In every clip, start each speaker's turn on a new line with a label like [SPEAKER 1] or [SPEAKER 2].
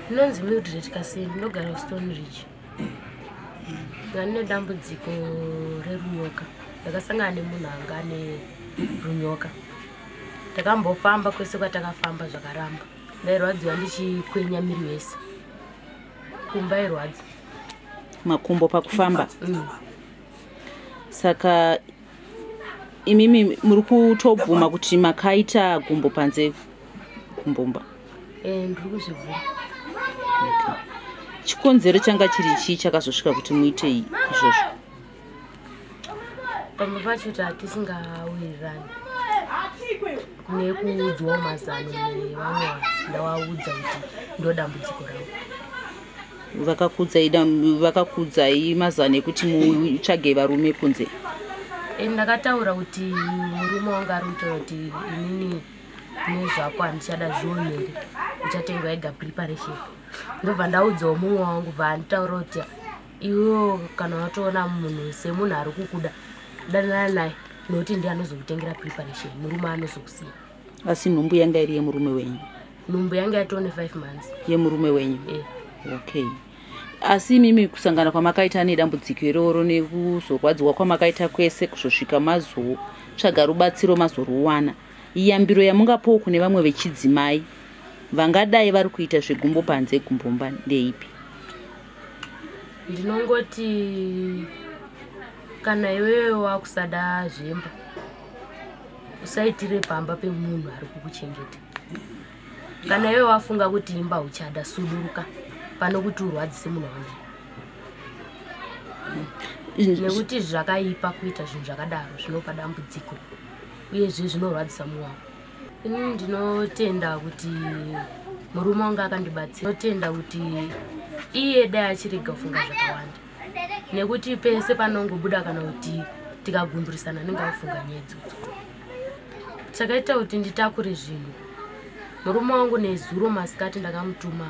[SPEAKER 1] Ndinonzi Mildred Kaseni, ndinogara kuStone Ridge. Ndanga ndine dambudziko rerunyoka. Ndakasangana nemunhu anga ane runyoka. Takambofamba kwese kwatakafamba zvakaramba. Ndairwadziwa ndichikwenya miri wese. Kumba irwadza.
[SPEAKER 2] Makumbo pakufamba. Saka imimi muri kutobvuma kuti makaita gumbo panze kumbomba?
[SPEAKER 1] Ndiri kuzvibvuma.
[SPEAKER 2] Okay. Chikonzero changa chiri chii chakazosvika kuti muite izvozvo?
[SPEAKER 1] Pamba pacho tatisingawirirani nekuudzwawo mazano nevamwe vanhu, ndavaudza kuti ndo dambudziko rangu.
[SPEAKER 2] Vakakuudzai mazano ekuti mutsvage varume kunze?
[SPEAKER 1] Ndakataura kuti murume wangu ari kutaura kuti inini nezvako handichada, zvionere, uchatenga wega preparation. Ndobva ndaudzawo mumwe wangu, bva anditaura kuti iwewo kana watoona munhu semunhu ari kukuda, danana naye, nokuti ndiye anozokutengera preparation, murume anozokusiya.
[SPEAKER 2] Asi nhumbu yanga iri yemurume wenyu?
[SPEAKER 1] Nhumbu yanga yatone 5 months.
[SPEAKER 2] Yemurume wenyu?
[SPEAKER 1] Eh.
[SPEAKER 2] Okay, asi imimi kusangana kwamakaita nedambudziko iroro nekuzorwadziwa kwamakaita kwese kuzosvika mazotsvaga rubatsiro, mazoruwana, iyambiro yamungapawo kune vamwe vechidzimai vangadai vari kuita zvegumbo panze gumbomba ndeipi?
[SPEAKER 1] Ndinongoti kana iwewe wakusada zvemba, usaitire pamba pemunhu ari kukuchengeta. Kana iwewe wafunga kuti imba uchada, suduruka pano kuti urwadzise munhu wamwari, nekuti zvakaipa kuita zvinhu zvakadaro, zvinopa dambudziko uyezve zvinorwadzisa mumwe wako. Inini ndinotenda kuti murume wangu akandibatsira. Ndinotenda kuti iye dai achirega kufunga zvakawanda, nekuti pese panongobuda kana kuti tikagumburisana, anenge afunga nyaya idzodzo. Chakaita kuti nditakure zvinhu, murume wangu nezuro masikati ndakamutuma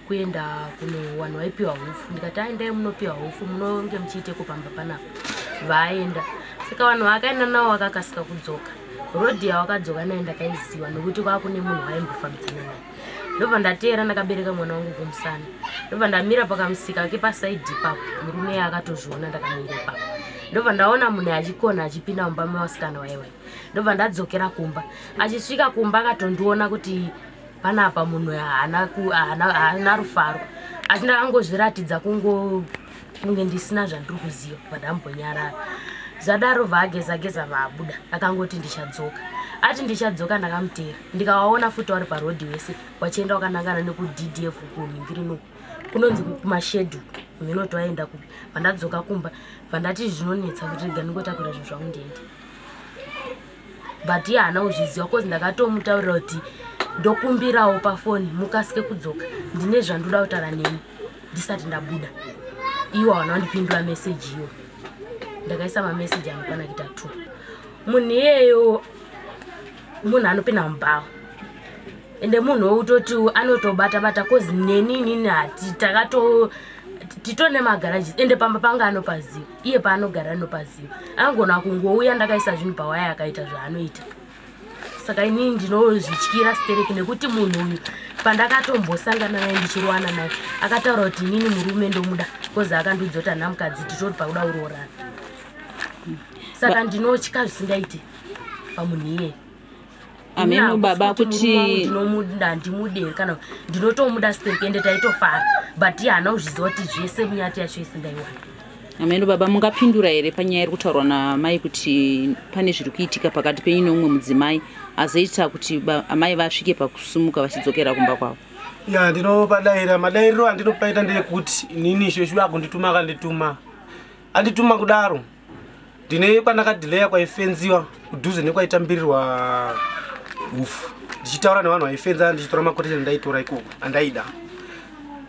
[SPEAKER 1] kuenda kuno vanhu vaipiwa hufu. Ndikati, "Aendai munopiwa hufu, munonge muchiiteko pamba panapa." Vaenda, saka vanhu vaakaenda navo vakakasika kudzoka. Rodhi yawakadzoka naye ndakaiziva, nokuti kwakune munhu waimbofambidzana naye. Ndobva ndateera ndakabereka mwana wangu kumusana. Ndobva ndamira pakamusika kepasaidhi ipapo. Murume iye akatozviona ndakamira ipapo. Ndobva ndaona munhu achikona achipinda mumba mevasikana waiwai. Ndobva ndadzokera kumba. Achisvika kumba akatondiona kuti panapa munhu haana rufaro, asi ndakangozviratidza kungo kunge ndisina zvandiri kuziva. Bva ndambonyarara. Zvadaro vaageza geza, vaabuda. Akangoti, "Ndichadzoka." Ati, "Ndichadzoka," ndakamuteera, ndikavaona futi vari parodhi wese wachienda wakanangana nekuDDF kunhingirino kunonzi kumashedhu minoti waenda kupi. Vandadzoka kumba, vandati zvinonetsa kuti rega ndingotakura zvinhu zvangu ndiende, but iye haana kuzviziva, cause ndakatomutaurira kuti ndokumbirawo pafoni mukasike kudzoka, ndine zvandoda kutaura nemi ndisati ndabuda. Iwo hawana kundipindura meseji iwo. Ndakaisa mameseji anokwana kuita two. Munhu iyeyo munhu anopinda mubhawa, ende munhu wekutoti anotobata bata, cause neni inini hati takato titone magarajis, ende pamba panga anopaziva, iye paanogara anopaziva. Angona kungouya ndakaisa zvinhu pawaya akaita zvaanoita. Saka inini ndinozvityira stereki, nekuti munhu uyu pandakatombosangana naye ndichirowana naye akataura kuti inini murume ndomuda, cause akandiudza kuti hana mukadzi, titori pakuda kuroorana. Saka ndinotya zvisingaiti pamunhu iyeye.
[SPEAKER 2] Ameno baba kuti
[SPEAKER 1] Ndinomuda, handimude kana ndinotomuda stereki, ende taitofara, but iye haana kuzviziva kuti zvese munyati yacho isingaiwani.
[SPEAKER 2] Ameno baba, mungapindura here panyaya iri kutaurwa namai kuti pane zviri kuitika pakati penyu neumwe mudzimai azoita kuti amai vasvike pakusumuka vachidzokera kumba kwavo?
[SPEAKER 3] Ya, ndinopadaira. Madairiro andinopaita ndeyekuti inini shoshu akundituma, akandituma, andituma kudaro, ndine kwandakadhileya kwaifenziwa kudhuze nekwaitambirirwa hufu, ndichitaura nevanhu vaifenza, ndichitora maquotation ndaitora ikoko andaida.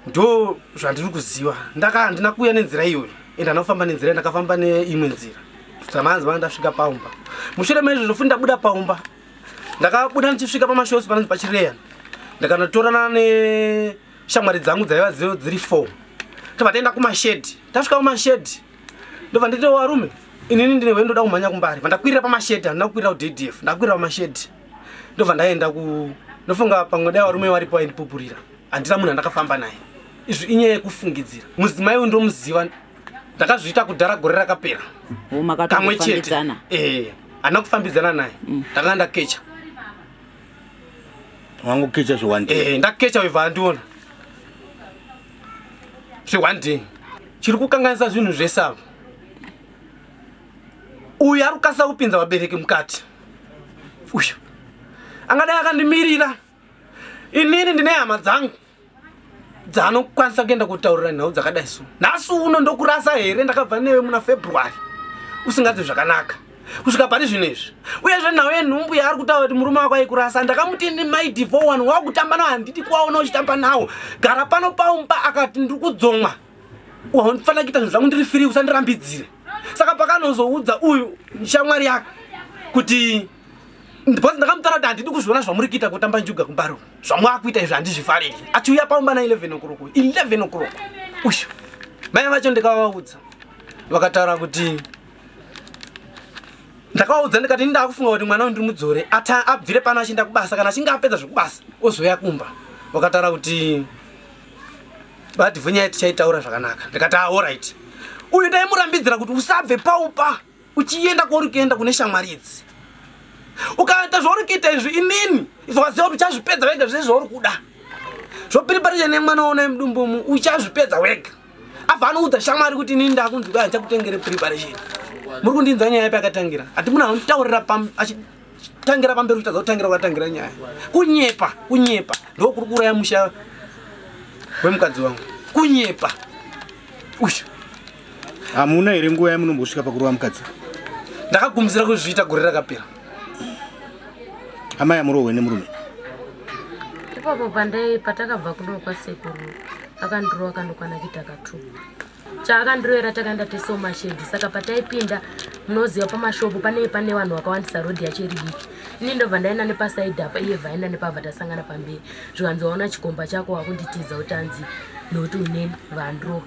[SPEAKER 3] Ndo zvandiri kuziva. Ndaka handina kuuya nenzira iyoyo, ende handina kufamba nenzira, ndakafamba neimwe nzira dzamanzi vana. Ndasvika paumba, mushure maizvozvo futi ndabuda paumba, ndakabuda ndichisvika pamashosi panonzi pachireya, ndakanotorana neshamwari dzangu dzaiva dziri four. Tobva taenda kumashedhi. Tasvika kumashedhi, ndobva nditi, "Varume, inini ndine ndoda kumhanya kuMbare." Bva ndakwirira pamashedhi, handina kukwirira kuDDF, ndakwirira pamashedhi. Ndobva ndaenda ku ndofunga pamwe dai varume varipo vaindipupurira. Handina munhu andakafamba naye. Izvi inyaya yekufungidzira. Mudzimai uyu ndomuziva, ndakazviita kudhara gore rakapera. Kamwe chete. Handina kufambidzana naye. Ndakanga ndakecha.
[SPEAKER 4] Wangokecha zve one day?
[SPEAKER 3] Ndakecha webva andiona zve one day. Chiri kukanganisa zvinhu zvese ava, uyu ari kukasira kupinza vabereki mukati. Uyu angadai akandimirira. Inini ndine hama dzangu dzaanokwanisa kuenda kutaurira nhau dzakadai so. Nhasi uno ndokurasa here? Ndakabva newe muna February usingadzi zvakanaka kusvika pari zvino izvi. Uyezve nhau yenhumbu yaari kutaura kuti murume wako aikurasa, ndakamuti ndi Mai Divo one wakutamba nawo, handidi kuwaona uchitamba nawo, gara pano paumba. Akati ndiri kudzomwa, wanofanira kuita zvinhu zvangu ndiri free, usandirambidzire. Saka pakanozoudza uyu shamwari yake kuti, because ndakamutaura kuti handidi kuzviona zvamuri kuita kutamba njuga kumbaro, zvamwakuita izvi handizvifariri. Achiuya paumba na11 o'clock, 11 o'clock uyu. Mai vacho ndikavaudza, vakataura kuti, ndakavaudza ndikati ndakufunga kuti mwana uyu ndiri mudzore abvire pano achienda kubasa, kana achinge apedza zvekubasa ozoya kumba. Vakataura kuti badhivhu nyaya tichaitaura zvakanaka. Ndikati alright. Uyu ndaimurambidzira kuti usabve paupa uchienda kwauri kuenda kune shamwari idzi. Ukaita zvauri kuita izvi, inini waziva kuti uchazvipedza wega zvese zvauri kuda zvopiriparisha nemwana waona mudumbu umu, uchazvipedza wega. Abva anoudza shamwari kuti inini ndakunzi kudai ndichakutengere preparation. Muri kundinza nyaya yapi akatangira? Hati munhu anonditaurira achitangira pamberi uchitadza kutangira kwakatangira nyaya. Kunyepa, kunyepa ndokuri kuuraya musha wemukadzi wangu, kunyepa uyu.
[SPEAKER 4] Hamuna here nguva yamunombosvika pakurova mukadzi?
[SPEAKER 3] Ndakagumisira kuzviita gore rakapera.
[SPEAKER 4] Amai, amurohwe nemurume?
[SPEAKER 1] Ipapo pandai patakabva kuno kwasekuru, akandirova kandokwana kuita ka2. Chaakandirovera, takaenda tese mumashedhi. Saka pataipinda, munoziva pamashopu panei pane vanhu vakawandisa, rodhi yacho iri diki. Ini ndobva ndaenda nepasaidhi apa, iye bva aenda nepabva, tasangana pamberi. Zvikanzi waona chikomba chako wakunditiza kuti anzi nokuti uneni vandirova.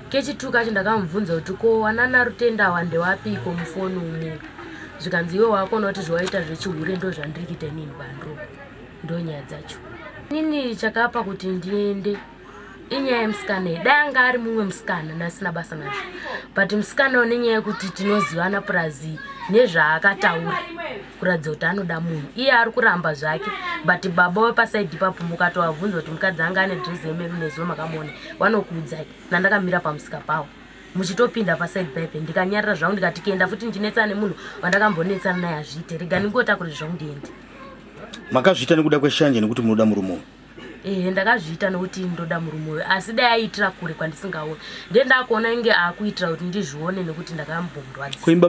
[SPEAKER 1] Kechitu kacho ndakamubvunza kuti ko wanana Rutenda wandewapiko mufoni umu? Zvikanzi iwe wakuona kuti zvawaita zvechihure ndo zvandiri kuita inini. Vandirova, ndo nyaya dzacho. Inini chakapa kuti ndiende inyaya yemusikana iyi. Dai anga ari mumwe musikana ndasina basa nazvo, but musikana une nyaya yekuti tinozivana, purazi nezvaakataura kuratidza kuti anoda munhu. Iye ari kuramba zvake, but baba wepasaidhi ipapo mukatovabvunza kuti mukadzi anga ane dhirezi yemaroon nezuva makamuona, vanokuudzai. Nandakamira pamusika pawo muchitopinda pasaidi paipe, ndikanyarira zvangu, ndikati kuenda futi ndichinetsana nemunhu wandakambonetsana naye hazviite, rega ndingotakure zvangu ndiende.
[SPEAKER 4] Makazviita nekuda kweshanje, nekuti munoda murume uyu?
[SPEAKER 1] Ehe, ndakazviita nokuti ndoda murume uyu, asi dai aiitira kure kwandisingaoni, ndiye ndakuona inge akuitira kuti ndizvione nekuti ndakambomurwadzisa.
[SPEAKER 4] Kuimba.